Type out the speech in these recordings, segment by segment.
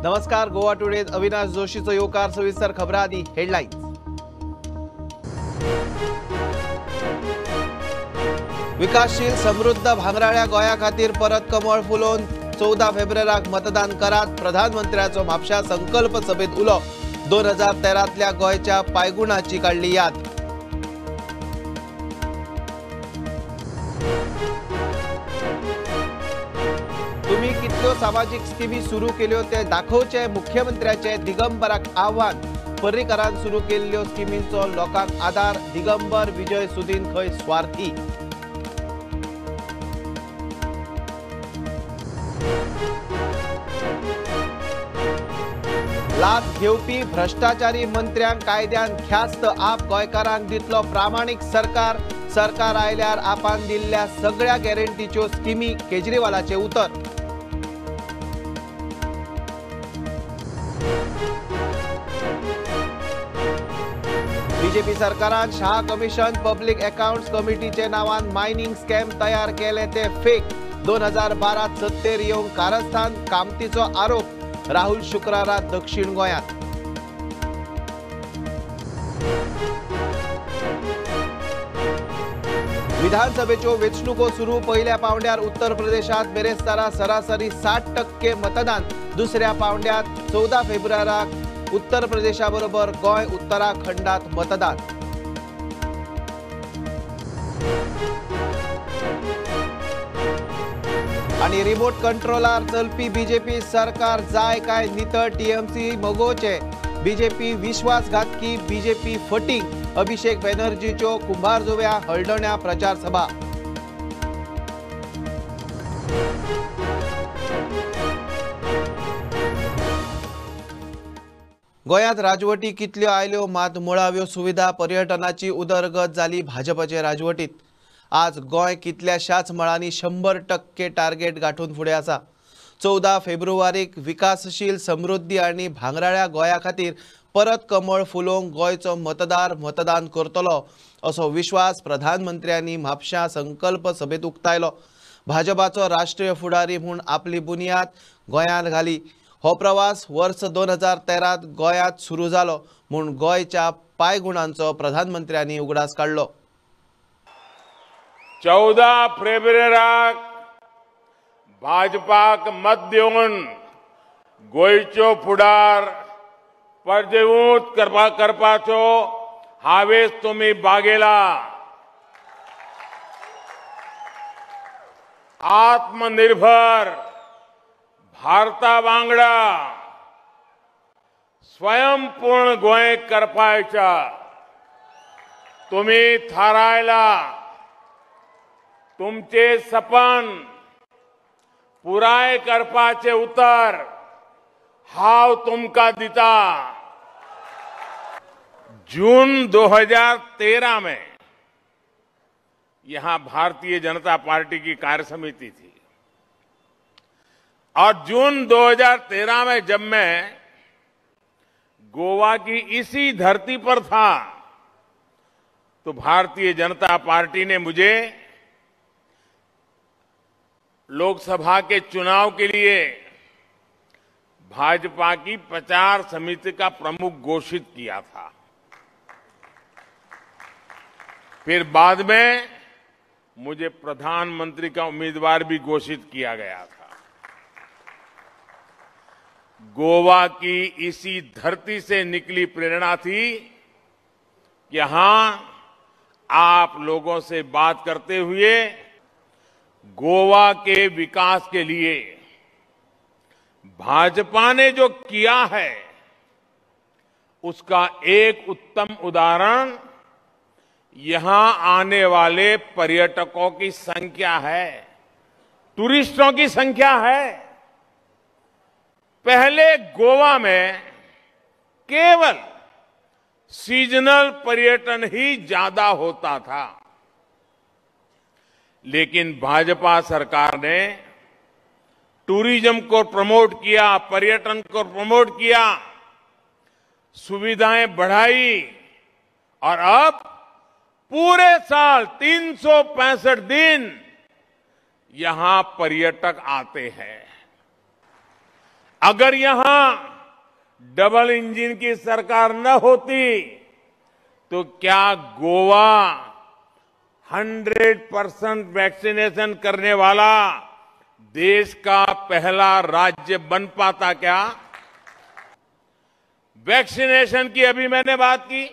नमस्कार, गोवा टुडेत अविनाश जोशीचो येवकार. सविस्तर खबरां आदी हेडलायन्स. विकासशील समृद्ध भांगराळ्या गोंया खातीर परत कमळ फुलोवन 14 फेब्रुवाराक मतदान करात, प्रधानमंत्र्याचो म्हापशा संकल्प सभेत उलो. 2013तल्या गोंयच्या पायगुणाची काडली याद. तुम्ही कितल्यो सामाजीक स्किमी सुरू केल्यो ते दाखोवचे, मुख्यमंत्र्याचे दिगंबराक आव्हान. पर्रीकरान सुरू केल्ल्यो स्किमींचो लोकांक आदार, दिगंबर विजय सुदीन खंय स्वार्थी. लाच घेवपी भ्रष्टाचारी मंत्र्यांक कायद्यान ख्यास्त, आप गोंयकारांक दितलो प्रामाणीक सरकार. सरकार आयल्यार आपान दिल्ल्या सगळ्या गॅरंटीच्यो स्किमी, केजरीवालाचें उतर. बीजेपी सरकारान शाह कमिशन, पब्लिक अकाउंट्स कमिटीचे नावान मायनिंग स्कॅम तयार केले ते फेक. 2012 सत्तेर येवंक कारस्थान, कामतीचो आरोप. राहुल शुक्रारा दक्षिण गोंयांत. विधानसभेच्यो वेंचणुको सुरू. पयल्या पावंड्यार उत्तर प्रदेशात बेरेस्तारा सरासरी 60% मतदान. दुसऱ्या पावंड्यात 14 फेब्रुवाराक उत्तर प्रदेशा बरोबर गोंय, उत्तराखंडात मतदान. आणि रिमोट कंट्रोलार चलपी बीजेपी सरकार जाय काय नितळ टीएमसी मगोचे. बीजेपी विश्वासघातकी, बीजेपी फटींग. अभिषेक बॅनर्जीच्यो कुंभारजुव्या हळदण्या प्रचार सभा. गोंयांत राजवटी कितल्यो आयल्यो मात मुळाव्यो सुविधा, पर्यटनाची उदरगत जाली भाजपाचे राजवटीत. आज गोंय कितल्याशाच मळांनी 100% टार्गेट गांठून फुडें आसा. 14 फेब्रुवारीक विकासशील समृद्धी आनी भांगराळ्या गोंया खातीर परत कमळ फुलोवंक गोंयचो मतदार मतदान करतलो असो विश्वास प्रधानमंत्र्यांनी म्हापशा संकल्प सभेत उक्तायलो. भाजपाचो राष्ट्रीय फुडारी म्हूण आपली बुनियाद गोंयांत घाली. हो प्रवास वर्स 2013 गोंयांत सुरू जालो म्हूण गोंयच्या पायगुणांचो प्रधानमंत्र्यांनी उगडास काडलो. 14 फेब्रुवाराक भाजपाक मत दिवन गोंयचो फुडार परदेवूत करपाचो हावेस तुमी बागेला. आत्मनिर्भर भारता वांगडा स्वयंपूर्ण गोंय करपाच्या तुमी थारायला. तुमचे सपन पुराय करपाचे उतर हांव तुमकां दिता. जून 2013 में यहां भारतीय जनता पार्टी की कार्य समिति थी और जून 2013 में जब मैं गोवा की इसी धरती पर था तो भारतीय जनता पार्टी ने मुझे लोकसभा के चुनाव के लिए भाजपा की प्रचार समिति का प्रमुख घोषित किया था. फिर बाद में मुझे प्रधानमंत्री का उम्मीदवार भी घोषित किया गया था. गोवा की इसी धरती से निकली प्रेरणा थी कि हां, आप लोगों से बात करते हुए गोवा के विकास के लिए भाजपा ने जो किया है उसका एक उत्तम उदाहरण यहां आने वाले पर्यटकों की संख्या है, टूरिस्टों की संख्या है. पहले गोवा में केवल सीजनल पर्यटन ही ज्यादा होता था, लेकिन भाजपा सरकार ने टूरिज्म को प्रमोट किया, पर्यटन को प्रमोट किया, सुविधाएं बढ़ाई और अब पूरे साल 365 दिन यहां पर्यटक आते हैं। अगर यहां डबल इंजन की सरकार न होती तो क्या गोवा 100% वैक्सीनेशन करने वाला देश का पहला राज्य बन पाता क्या? वैक्सीनेशन की अभी मैंने बात की,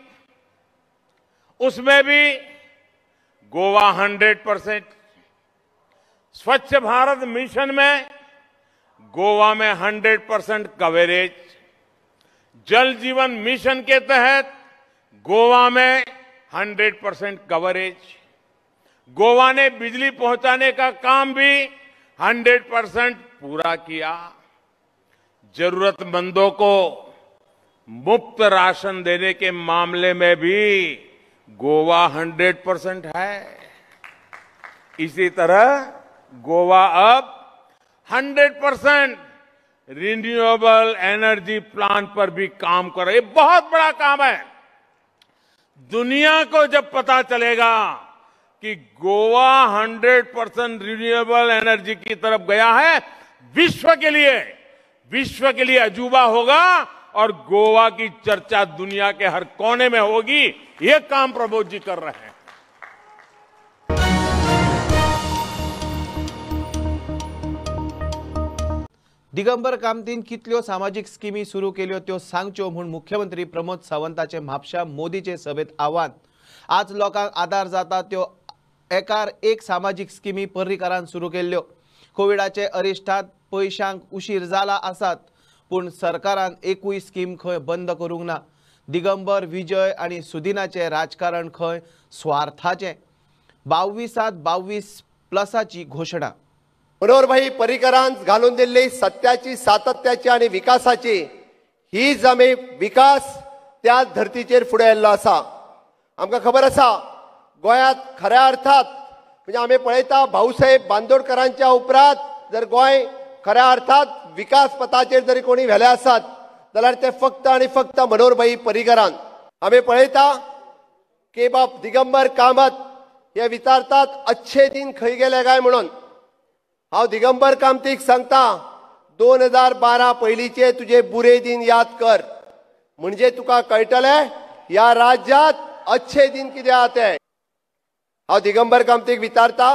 उसमें भी गोवा 100%, स्वच्छ भारत मिशन में गोवा में 100% कवरेज, जल जीवन मिशन के तहत गोवा में 100% कवरेज, गोवा ने बिजली पहुंचाने का काम भी 100% पूरा किया। जरूरतमंदों को मुफ्त राशन देने के मामले में भी गोवा 100% है। इसी तरह गोवा अब 100% रिन्यूएबल एनर्जी प्लांट पर भी काम कर रहा है। ये बहुत बड़ा काम है। दुनिया को जब पता चलेगा कि गोवा 100% रिन्यूएबल एनर्जी की तरफ गया है, विश्व के लिए अजूबा होगा और गोवा की चर्चा दुनिया के हर कोने में होगी। ये काम प्रमोद जी कर रहे हैं। दिगंबर कामतीन कितल्यो सामाजीक स्किमी सुरू केल्यो त्यो सांगच्यो म्हूण मुख्यमंत्री प्रमोद सावंताचे म्हापशा मोदीचे सभेत आव्हान। आज लोकांक आदार जाता त्यो एकार एक सामाजीक स्किमी पर्रीकारान सुरू केल्ल्यो। कोविडाचे अरिश्टांत पयशांक उशीर जाला आसात, पूण सरकारान एकूय स्कीम खंय बंद करूंक ना। दिगंबर, विजय आनी सुदिनाचें राजकारण खंय स्वार्थाचें। 22 प्लसाची घोशणा। मनोहरभाई पर्रीकरान घालून दिल्ली सत्याची, सातत्याची आनी विकासाची हीच आमी विकास त्या धर्तीचेर फुडें आयिल्लो आसा। आमकां खबर आसा गोंयांत खऱ्या अर्थात म्हणजे आमी पळयता भाऊसाहेब बांदोडकरांच्या उपरांत जर गोंय खऱ्या अर्थात विकास पथाचेर जरी कोणी व्हेले आसात जाल्यार ते फक्त आनी फक्त मनोहरभाई पर्रीकरान। आमी पळयता की बाब दिगंबर कामत हे विचारतात अच्छे दिन खंय गेले काय म्हणून। हांव दिगंबर कामतीक सांगता 2012 पयलींचे तुजे बुरे दिन याद कर, म्हणजे तुका कळटलें ह्या राज्यात अच्छे दिन कितें आहा ते। हांव दिगंबर कामतीक विचारता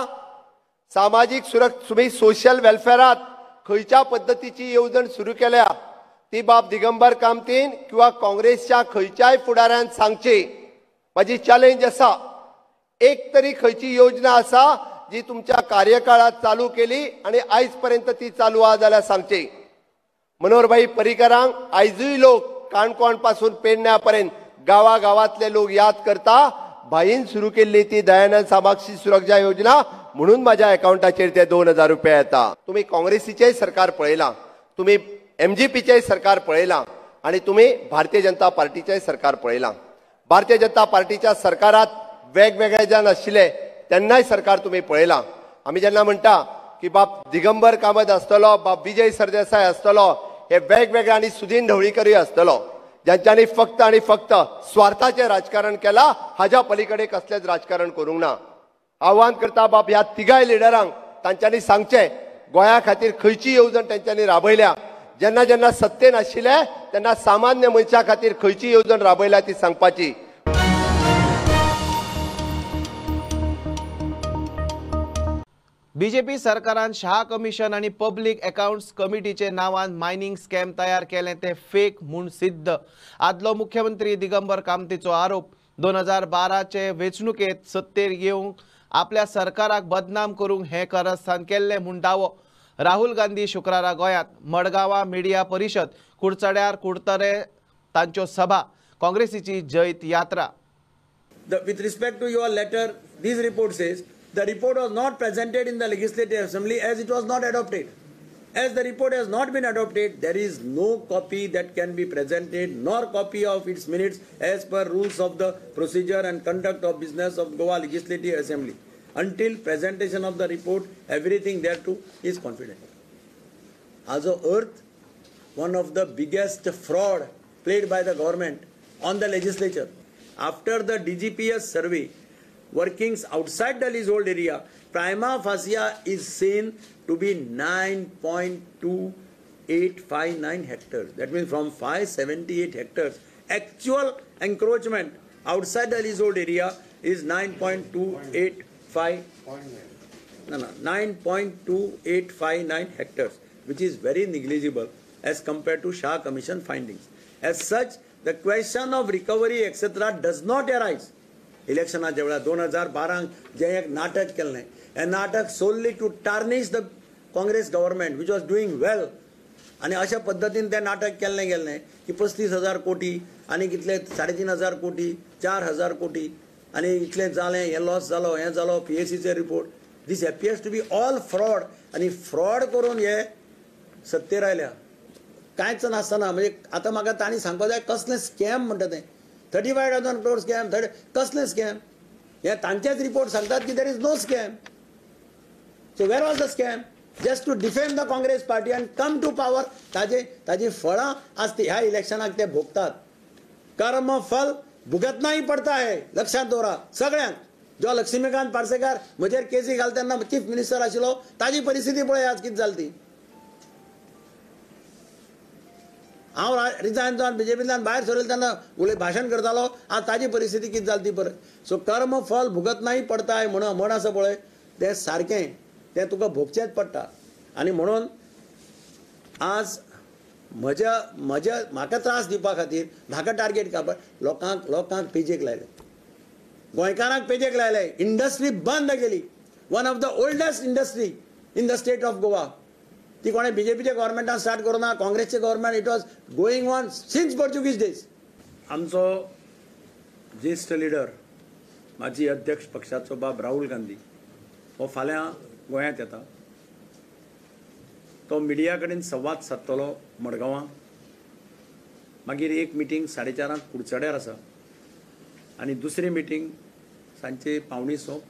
सामाजीक सुरक्षा तुमी सोशल वेलफेरात खंयच्या पद्दतीची येवजण सुरू केल्या ती बाब दिगंबर कामतीन किंवा काँग्रेसच्या खंयच्याय फुडाऱ्यान सांगची। म्हाजी चॅलेंज आसा, एक तरी खंयची योजना आसा जी तुमच्या कार्यकाळात चालू केली आणि आयज पर्यंत ती चालू आहा जाल्यार सांगची। मनोहरभाई पर्रीकरांक आयजूय लोक काणकोण पासून पेडण्या पर्यंत गांवागांवांतले लोक याद करता, भाईन सुरू केल्ली ती दयानंद सामाक्षी सुरक्षा योजना म्हणून माझ्या अकाउंटाचेर ते 2000 रुपया येता। तुमी काँग्रेसीचेय सरकार पळयलां, तुमी एमजीपीचेय सरकार पळयलां आनी तुमी भारतीय जनता पार्टीचेय सरकार पळयलां। भारतीय जनता पार्टीच्या सरकारात वेगवेगळे जाण आशिल्ले तेन्नाय सरकार तुमी पळयलां। आमी जेन्ना म्हणटा की बाब दिगंबर कामत आसतलो, बाब विजय सरदेसाय आसतलो, हे वेगवेगळे आनी सुदीन ढवळीकरूय आसतलो, ज्यांच्यांनी फक्त आनी फक्त स्वार्थाचें राजकारण केलां, हाज्या पलीकडे कसलेंच राजकारण करूंक ना। आव्हान करता बाब ह्या तिगाय लिडरांक तांच्यांनी सांगचें गोंया खातीर खंयची येवजण तांच्यांनी राबयल्या, जेन्ना जेन्ना सत्तेन आशिल्ले तेन्ना सामान्य मनशा खातीर खंयची येवजण राबयल्या ती सांगपाची। बीजेपी सरकारान शाह कमिशन आनी पब्लीक अकाउंट्स कमिटीचे नांवान मायनिंग स्कॅम तयार केलें तें फेक म्हूण सिद्ध। आदलो मुख्यमंत्री दिगंबर कामतीचो आरोप। 2012चे वेंचणुकेंत सत्तेर येवंक आपल्या सरकाराक बदनाम करूंक हें कारस्थान केल्लें म्हूण दावो। राहुल गांधी शुक्रारा गोंयांत मडगांवां मिडिया परिशद, कुडचड्यार कुडतरे तांच्यो सभा, काँग्रेसीची जैत यात्रा। With respect to your letter, this report says the report was not presented in the Legislative Assembly as it was not adopted. As the report has not been adopted, there is no copy that can be presented nor copy of its minutes as per rules of the procedure and conduct of business of Goa Legislative Assembly. Until presentation of the report, everything thereto is confidential. As of earth, one of the biggest fraud played by the government on the legislature. After the DGPS survey, workings outside the leasehold area, prima facie is seen to be 9.2 859 hectares. That means from 578 hectares, actual encroachment outside the leasehold area is 9.285 9.2859 hectares, which is very negligible as compared to Shah Commission findings. As such, the question of recovery etc. does not arise. इलेक्शनाच्या वेळार 2012 जें एक नाटक केल्लें, हें नाटक solely to tarnish the Congress government which was doing well. आनी अशा पद्दतीन तें नाटक केल्लें गेल्लें की 35,000 कोटी आनी कितले 3,500 कोटी 4,000 कोटी आनी इतलें जालें, हें लॉस जालो, हें जालो, पीएसीचे report. This appears to be all fraud. आनी फ्रॉड करून हे सत्तेर आयल्या कांयच नासतना. म्हणजे आतां म्हाका तांणी सांगपाक जाय कसलें स्कॅम म्हणटा तें 35,000 crore scam, कसलें स्कॅम? हे तांचेच रिपोर्ट सांगतात की there is no scam. So where was the scam? Just to defame the Congress party and come to power. ताजी फळां आज ह्या इलेक्शनाक ते भोगतात. कर्म फल भुगतना ही पडता है, लक्षात दवरा सगळ्यांक. जो लक्ष्मीकांत पार्सेकार म्हजेर केसी घाल तेन्ना चीफ मिनिस्टर आशिल्लो, ताजी परिस्थिती पळय आज कितें जाली ती. हांव रिजायन जावन बीजेपींतल्यान भायर सरलो तेन्ना उलय भाशण करतालो, आज ताजी परिस्थिती कितें जाली ती पळय. सो कर्म फल भुगतनाही पडता है म्हण आसा पळय, तें सारकें, तें तुका भोगचेंच पडटा. आनी म्हणून आज म्हज्या म्हज्या म्हाका त्रास दिवपा खातीर म्हाका टार्गेट काडपा लोकांक लोकांक पेजेक लायले, गोंयकारांक पेजेक लायले, इंडस्ट्री बंद केली. One of the oldest industry in the state of Goa, ती कोणें बीजेपीच्या गव्हर्मेंटान स्टार्ट करूं ना, काँग्रेसचे government, it was going on since Portuguese days. आमचो ज्येश्ठ लिडर माजी अध्यक्ष पक्षाचो बाब राहुल गांधी हो फाल्यां गोंयांत येता. तो मिडिया कडेन संवाद सादतलो मडगांवां. मागीर एक मिटींग 4:30 कुडचड्यार आसा आनी दुसरी मिटींग सांजचे 5:45.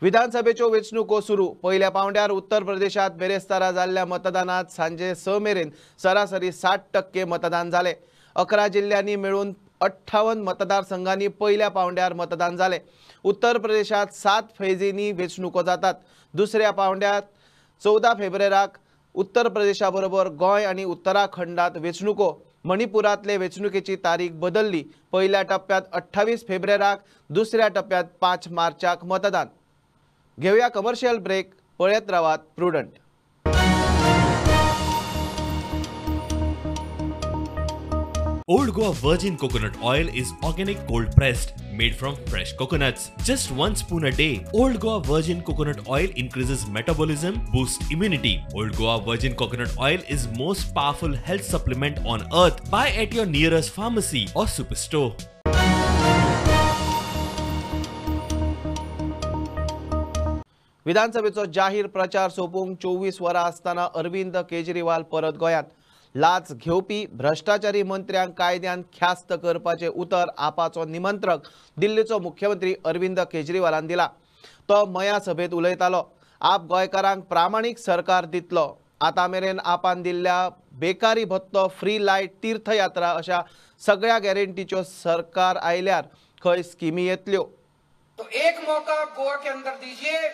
विधानसभेच्यो वेंचणुको सुरू. पयल्या पावंड्यार उत्तर प्रदेशात बेरेस्तारा जाल्ल्या मतदानात सांजे 6 मेरेन सरासरी 60% मतदान जालें. 11 जिल्ल्यांनी मेळून 58 मतदारसंघांनी पयल्या पावंड्यार मतदान जालें. उत्तर प्रदेशात 7 फेजींनी वेंचणुको जातात. दुसऱ्या पावंड्यार 14 फेब्रुवाराक उत्तर प्रदेशा बरोबर गोंय आनी उत्तराखंडात वेंचणुको. मणिपुरांतले वेंचणुकेची तारीख बदलली. पयल्या टप्प्यात 28 फेब्रुवाराक, दुसऱ्या टप्प्यात 5 मार्चाक मतदान. घेवया कमर्शियल ब्रेक. पळयत रावात Prudent. Old Goa Virgin Coconut Oil is organic cold pressed, made from fresh coconuts. Just 1 spoon a day. Old Goa Virgin Coconut Oil increases metabolism, boosts immunity. Old Goa Virgin Coconut Oil is most powerful health supplement on earth. Buy at your nearest pharmacy or superstore. विधानसभेचो जाहीर प्रचार सोंपूंक 24 वरां आसतना अरविंद केजरीवाल परत गोंयांत. लाच घेवपी भ्रष्टाचारी मंत्र्यांक कायद्यान ख्यास्त करपाचें उतर आपाचो निमंत्रक दिल्लीचो मुख्यमंत्री अरविंद केजरीवालान दिला. तो मया सभेंत उलयतालो. आप गोंयकारांक प्रामाणीक सरकार दितलो. आतां मेरेन आपान दिल्ल्या बेकारी भत्तो, फ्री लायट, तीर्थयात्रा अशा सगळ्या गॅरंटीच्यो सरकार आयल्यार खंय स्किमी येतल्यो. तो एक मौका गोवा के अंदर दीजिए.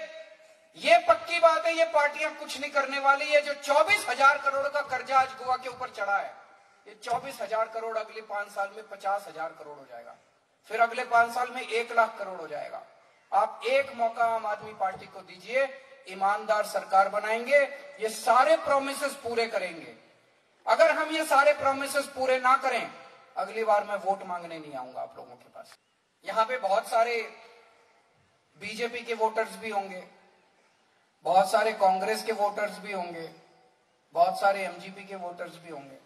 ये पक्की बात है, ये पार्टियां कुछ नहीं करने वाली। ये जो 24,000 करोड़ का कर्जा आज गोवा के ऊपर चढ़ा है, ये 24,000 करोड़ अगले 5 साल में 50,000 करोड़ हो जाएगा, फिर अगले 5 साल में 1 लाख करोड़ हो जाएगा। आप एक मौका आम आदमी पार्टी को दीजिए, ईमानदार सरकार बनाएंगे, ये सारे प्रोमिसेस पूरे करेंगे। अगर हम ये सारे प्रोमिसेस पूरे ना करें, अगली बार मैं वोट मांगने नहीं आऊंगा आप लोगों के पास। यहां पे बहुत सारे बीजेपी के वोटर्स भी होंगे, बहुत सारे कांग्रेस के वोटर्स भी होंगे, बहुत सारे एमजीपी के वोटर्स भी होंगे।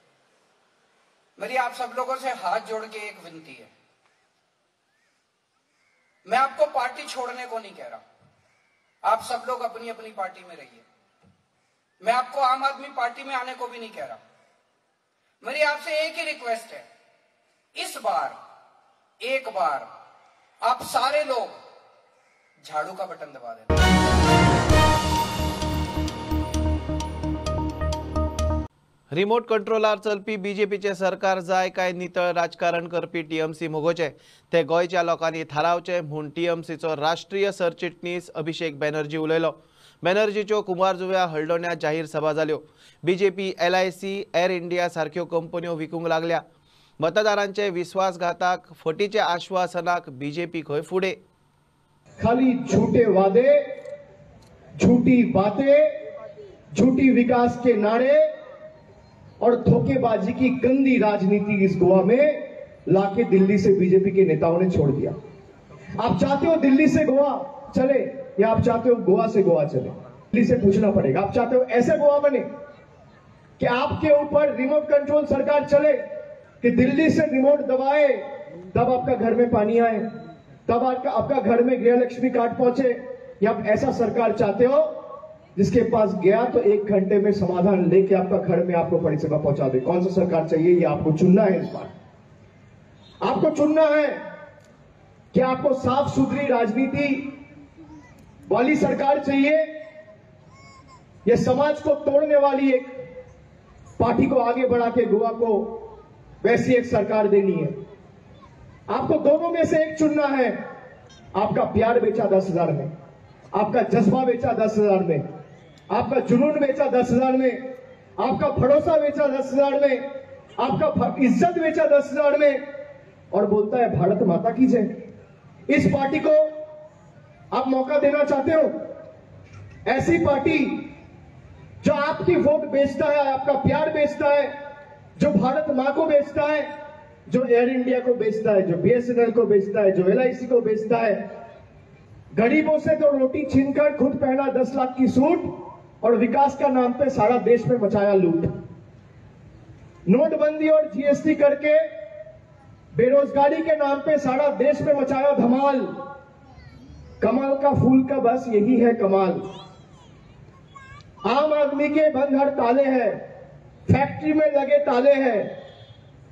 मेरी आप सब लोगों से हाथ जोड़ के एक विनती है, मैं आपको पार्टी छोड़ने को नहीं कह रहा, आप सब लोग अपनी अपनी पार्टी में रहिए। मैं आपको आम आदमी पार्टी में आने को भी नहीं कह रहा। मेरी आपसे एक ही रिक्वेस्ट है, इस बार एक बार आप सारे लोग झाड़ू का बटन दबा देना। रिमोट कंट्रोलार चलपी बीजेपीचे सरकार जाय काय नितळ राजकारण करपी टीएमसी मोगोचे ते गोंयच्या लोकांनी थारावचे म्हूण टीएमसीचो राष्ट्रीय सरचिटणीस अभिषेक बॅनर्जी उलयलो। बॅनर्जीच्यो कुमारजुव्या हळदोण्या जाहीर सभा जाल्यो। बीजेपी एलआयसी एअर इंडिया सारक्यो कंपन्यो विकूंक लागल्या। मतदारांचे विश्वासघाताक फटीचे आश्वासनाक बीजेपी खंय फुडें। खाली झूठे वादे, झूठी बातें, झूठी विकास के नारे और धोखेबाजी की गंदी राजनीति इस गोवा में लाके दिल्ली से बीजेपी के नेताओं ने छोड़ दिया। आप चाहते हो दिल्ली से गोवा चले या आप चाहते हो गोवा से गोवा चले? दिल्ली से पूछना पड़ेगा। आप चाहते हो ऐसे गोवा बने कि आपके ऊपर रिमोट कंट्रोल सरकार चले, कि दिल्ली से रिमोट दबाए तब आपका घर में पानी आए, तब आपका घर में गृहलक्ष्मी कार्ड पहुंचे? या आप ऐसा सरकार चाहते हो जिसके पास गया तो 1 घंटे में समाधान लेके आपका घर में आपको परिसेवा पहुंचा दे? कौन सा सरकार चाहिए ये आपको चुनना है। इस बार आपको चुनना है कि आपको साफ सुथरी राजनीति वाली सरकार चाहिए या समाज को तोड़ने वाली एक पार्टी को आगे बढ़ा के गोवा को वैसी एक सरकार देनी है। आपको दोनों में से एक चुनना है। आपका प्यार बेचा 10,000 में, आपका जज्बा बेचा 10,000 में, आपका जुनून बेचा 10,000 में, आपका भरोसा बेचा 10,000 में, आपका इज्जत बेचा 10,000 में, और बोलता है भारत माता की जय। इस पार्टी को आप मौका देना चाहते हो? ऐसी पार्टी जो आपकी वोट बेचता है, आपका प्यार बेचता है, जो भारत मां को बेचता है, जो एयर इंडिया को बेचता है, जो बीएसएनएल को बेचता है, जो एलआईसी को बेचता है, गरीबों से तो रोटी छीनकर खुद पहना 10 लाख की सूट और विकास का नाम पे सारा देश में मचाया लूट। नोटबंदी और जीएसटी करके बेरोजगारी के नाम पे सारा देश में मचाया धमाल। कमाल का फूल का बस यही है कमाल। आम आदमी के बंद हर ताले हैं, फैक्ट्री में लगे ताले हैं,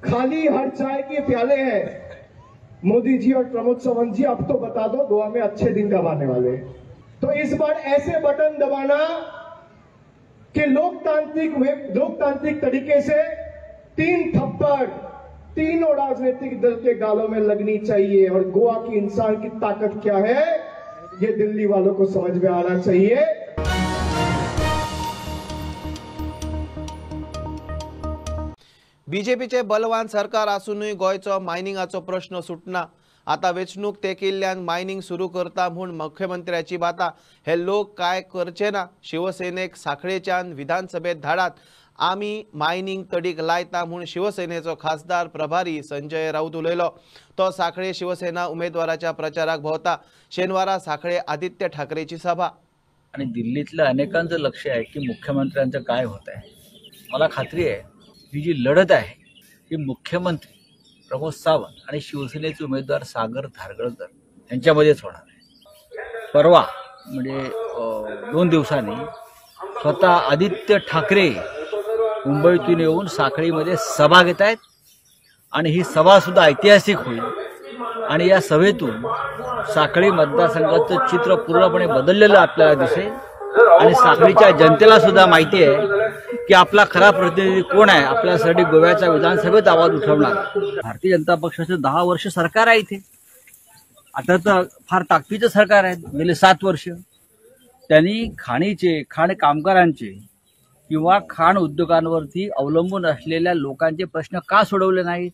खाली हर चाय के प्याले हैं। मोदी जी और प्रमोद सावंत जी, अब तो बता दो गोवा में अच्छे दिन कब आने वाले हैं। तो इस बार ऐसे बटन दबाना कि लोकतांत्रिक तरीके से 3 थप्पड़ तीनों राजनीतिक दल के गालों में लगनी चाहिए। और गोवा की इंसान की ताकत क्या है ये दिल्ली वालों को समझ में आना चाहिए। बीजेपीचे बलवान सरकार आसूनय गोंयचो मायनिंगाचो प्रश्न सुटना। आता वेंचणूक तेकिल्ल्यान मायनिंग सुरू करता म्हूण मुख्यमंत्र्याची बाता। हे लोक काय करचे ना, शिवसेनेक साखळेच्यान विधानसभेत धाडात, आमी मायनिंग तडीक लायता म्हूण शिवसेनेचो खासदार प्रभारी संजय राऊत उलयलो। तो साखळे शिवसेना उमेदवाराच्या प्रचाराक भोवता। शेनवारा साखळे आदित्य ठाकरेची सभा। आणि दिल्लीतल्या अनेकांचं लक्ष आहे की मुख्यमंत्र्यांचं काय होत आहे। मला खात्री आहे ही जी लढत आहे ही मुख्यमंत्री प्रमोद सावंत आणि शिवसेनेचे उमेदवार सागर धारगळकर यांच्यामध्येच होणार आहे। परवा म्हणजे 2 दिवसांनी स्वतः आदित्य ठाकरे मुंबईतून येऊन साखळीमध्ये सभा घेत आहेत आणि ही सभासुद्धा ऐतिहासिक होईल आणि या सभेतून साखळी मतदारसंघाचं चित्र पूर्णपणे बदललेलं आपल्याला दिसेल आणि साखळीच्या जनतेला सुद्धा माहिती आहे की आपला खरा प्रतिनिधी कोण आहे, आपल्यासाठी गोव्याच्या विधानसभेत आवाज उठवणार। भारतीय जनता पक्षाचं 10 वर्ष सरकार आहे इथे, आता तर फार ताकदीचं सरकार आहे। गेले 7 वर्ष त्यांनी खाणीचे, खाण कामगारांचे किंवा खाण उद्योगांवरती अवलंबून असलेल्या लोकांचे प्रश्न का सोडवले नाहीत?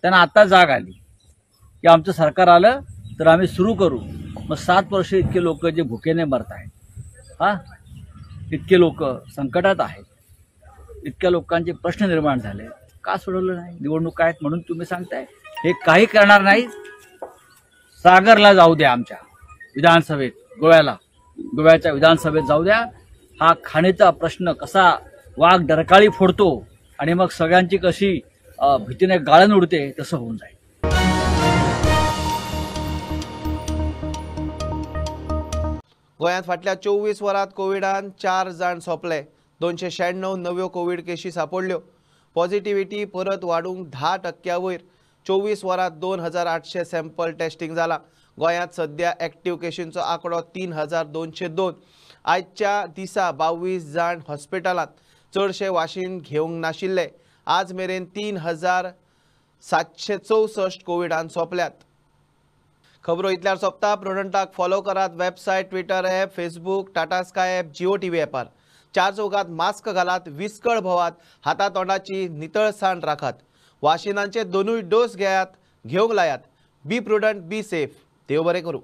त्यांना आता जाग आली की आमचं सरकार आलं तर आम्ही सुरू करू। मग 7 वर्ष इतके लोक जे भुकेने मरत आहेत, हां, इतके लोक संकटात आहेत, इतक्या लोकांचे प्रश्न निर्माण झाले, का सोडवलं नाही? निवडणूक आहेत म्हणून तुम्ही सांगताय हे काही करणार नाही। सागरला जाऊ द्या आमच्या विधानसभेत, गोव्याला, गोव्याच्या विधानसभेत जाऊ द्या। हा खाणीचा प्रश्न कसा वाघ डरकाळी फोडतो आणि मग सगळ्यांची कशी भीतीने गाळण उडते तसं होऊन जाईल। गोंयांत फाटल्या 24 वरांत कोविडान 4 जाण सोंपले। 296 नव्यो कोविड केशी सापडल्यो। पॉझिटिव्हिटी परत वाडूंक 10% वयर। 24 वरांत 2800 सॅम्पल टेस्टिंग जाला। गोंयांत सध्या एक्टिव्ह केशींचो आंकडो 3202। आयच्या दिसा 22 जाण हॉस्पिटलांत। चडशे वाशीन घेवंक नाशिल्ले. आज मेरेन 3764 कोविडान सोंपल्यात. खबरो इतल्यार सोंपता. प्रुडंटाक फॉलो करात website, Twitter app, Facebook, Tata Sky app, Jio TV ॲपार. चार चौगात मास्क घालात, विस्कळ भोवात, हाता तोंडाची नितळसाण राखात, वाशिनांचे दोनूय डोस घेयात, घेवंक लायात. Be prudent, be safe. देव बरें करूं.